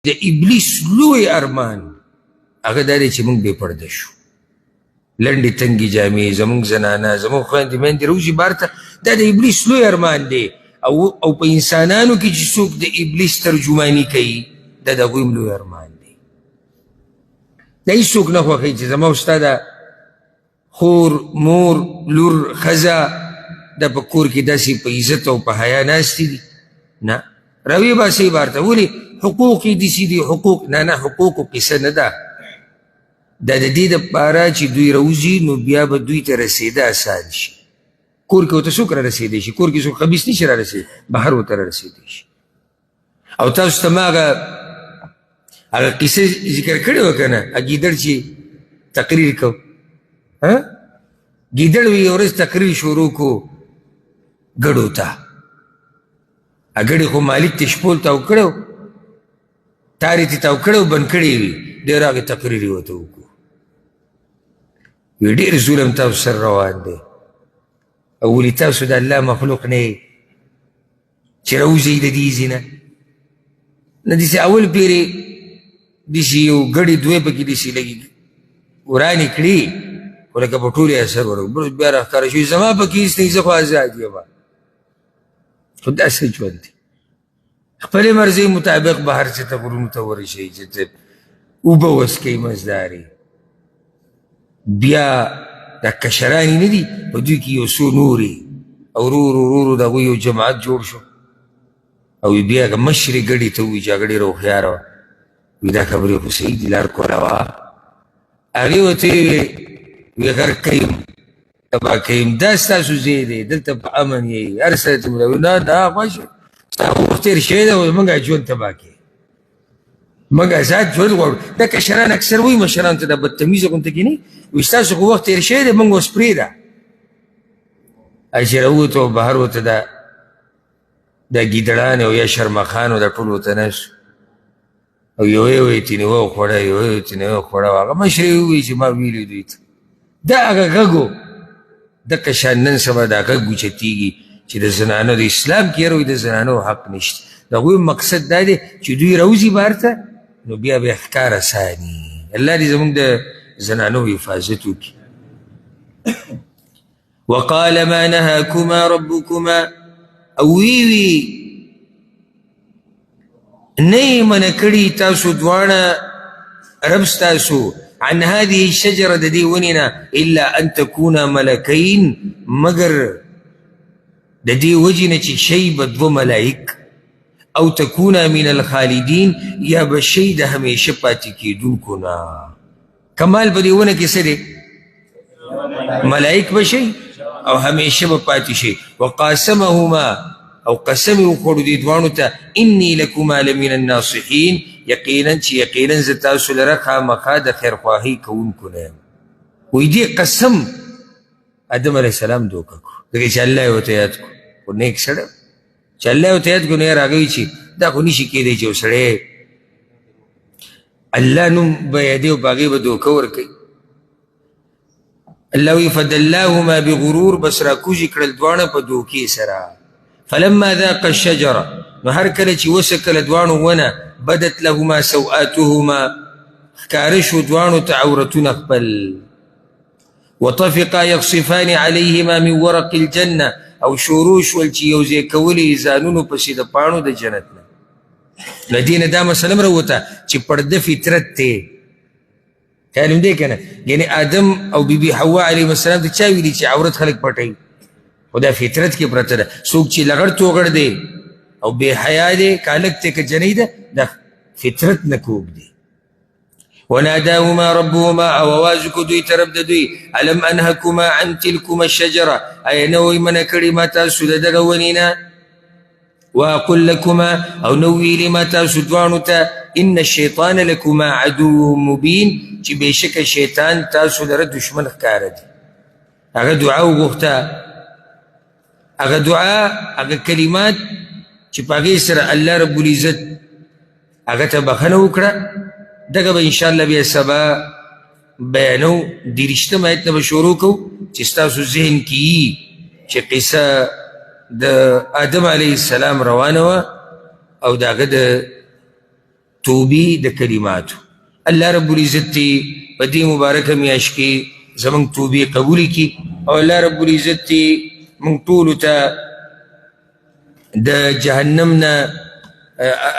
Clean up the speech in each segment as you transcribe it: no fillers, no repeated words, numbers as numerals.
د ابلیس لوی ارمان هغه دا دی چې موږ بې پرده شو، لنډې تنګې جامې، زموږ زنانه، زموږ خویندې میندې راوځي بهر ته، دا د ابلیس لوی ارمان دی. او په انسانانو کې چې څوک د ابلیس ترجماني کوي، دا د هغوی هم لوی ارمان دی. دا هېڅوک نه خوښوي چې زما او ستا دا خور، مور، لور، ښځه دا په کور کې داسې په عزت او په حیا ناستې دي. نه، راویې باسئ بهر ته. ولې؟ حقوق یې داسې دي، حقوق. نه نه، حقوقو قصه نه ده. دا د دې دپاره چې دوی راوځي نو بیا به دوی ته رسېده اسان شي. کور کې ورته څوک را رسېدی شي؟ کور کې څوک خبیث نه شي را رسېدی، بهر ورته را رسېدی شي. او تاسو ته ما هغه قصه ذکر کړې وه که نه، ګیدړ چې تقریر کو، ها ګیدړ وي یو ورځ تقریر شروع کو ګړو ته. ګړې خو مالک ته شپول تاو کړی و، تارې ته تاو کړی و، بند کړی وي. دی راغی تقریر یې ورته وکړو، وی ډېر ظلم تاسو سره روان دی، او ولې تاسو د الله مخلوق نه یئ چې راوځئ د دې ځای نه. نه داسې اول پېرې داسې یو ګړې دوې پکې داسې لږې ورانې کړې، خو لکه په ټولې اثر ورکړو، بل بیا راښکاره شوې زما پکې هېڅ نه، زه خو ازاد یم. خو داسې ژوند دی، خپلې مرضۍ مطابق به هر څه ته غرونو ته ورشئ چې ته اوبه وڅکئ مزدارې. بیا دا کشران یې نه دي، په دوی کې یو څو نورې، او ورو ورو ورو ورو د هغوی یو جماعت جوړ شو. او بیا هغه مشرې ګړې ته ووایي چې هغه ډېره هوښیاره وه، وایي دا خبرې خو صحیح دي، لار کوله وه. هغې ورته وویل، وایي غرق یم، تباه کوي، دا ستاسو ځای دی، دلته په امن یئ، هر څه ته ملاوي. نه نه، خوښ ستا وخت تېر شوی دی، موږ ژوند تباه کوي، موږ ازاد ژوند غواړو. دا کشران اکثر وایي مشرانو ته، دا بدتمیزه غونته کې نه وایي، ستاسو خو وخت تېر شوی دی، موږ اوس پرېږده. چې راووتو بهر ورته دا ګیدړان او یا شرمخان او دا ټول ورته ناست، او یو یو یې ترې وخوړه، یو یو یې ترې وخوړه. هغه مشر یې وویل چې ما ویلي دوی ته، دا هغه غږ و. دقه شان نن سبا دا غږ اوچتېږي چې د زنانو د اسلام کې یاره وایي د زنانو حق نشته. د هغوی مقصد دا دی چې دوی راوځي بهر ته نو بیا به یې ښکار اساني. الله دې زموږ د زنانو حفاظت وکړي. وقال ما نهاكما ربكما، او وی وی نه یې منع کړي تاسو دواړه رب ستاسو عن هذه الشجره د دې ونې نه الا ان تکونا ملکین، مګر د دې وجې نه چې شی به دوه ملایک، او تکونا من الخالدین، یا به شی د همیشه پاتې کېدونکو نه. کمال په دې ونه کې څه دی؟ ملائک به شي او همیشه به پاتې شي. وقاسمهما، او قسم یې وخوړو دې دواړو ته، انی لکما لمن الناصحین، یقینا چې یقینا زه تاسو لره خامخا د خیرخواهۍ کوونکو نه یم. وایي دې قسم آدم علیه السلام دوکه کړو، ځکه چې الله یې ورته یاد کړو، خو نیک سړی چې الله یې ورته یاد کړو، نو یې راغوي چې دا خو نشي کېدی چې یو سړی الله نوم به یادوي او په هغې به دوکه ورکوي. الله وی فدلاهما بغرور، بس راکوزي کړل دواړه په دوکې سره. فلما ذاق الشجره، نو هر کله چې وسکله دواړو ونه، بدت لهما سوآتهما، ښکاره شو دواړو ته عورتونه خپل. وطفقا یخصفان علیهما من ورق الجنه، او شروع شول چې یو ځای کولې ځانونو پسې د پاڼو د جنت نه. له دې نه دا مسله هم راووته چې پرده فطرت دی، خیال هم دی که نه؟ یعنې آدم او بیبي حوا علیهم السلام ته چا ویلي چې عورت خلک پټوي؟ خو دا فطرت کې پرته ده. څوک چې لغړ توغړ دی او بې حیا دی، که هلک دی که جنۍ ده، دا فطرت نه کوږ دی. وناداهما ربهما، او اواز وکړو دوی ته رب د دوی، الم انهکما عن تلکما الشجره، ایا نه وئ منع کړي ما تاسو د دغه ونې نه؟ واقل لکما، او نو ویلي ما تاسو دواړو ته، ان الشیطان لکما عدو مبین، چې بېشکه شیطان تاسو لره دښمن ښکاره دی. هغه دعا وغوښته، هغه دعا، هغه کلمات چې په هغې سره الله رب العزت هغه ته بخښنه وکړه. دغه به انشاءالله بیا سبا بیانو. 23 آیت نه به شروع کوو چې ستاسو ذهن کې چې قصه د آدم علیه السلام روانه وه او د هغه د توبې د کلماتو. الله رب العزت دې په دې مبارکه میاشت کې زموږ توبې قبولې کړي، او الله رب العزت دې موږ ټولو ته د جهنم نه،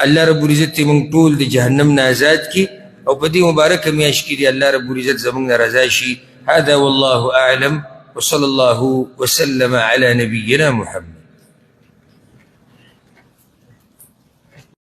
الله رب العزت دې موږ ټول د جهنم نه آزاد کړي، او په دې مبارکه میاشت کې دې الله رب العزت زموږ نه رضا شي. هذا والله أعلم، وصلى الله وسلم على نبينا محمد.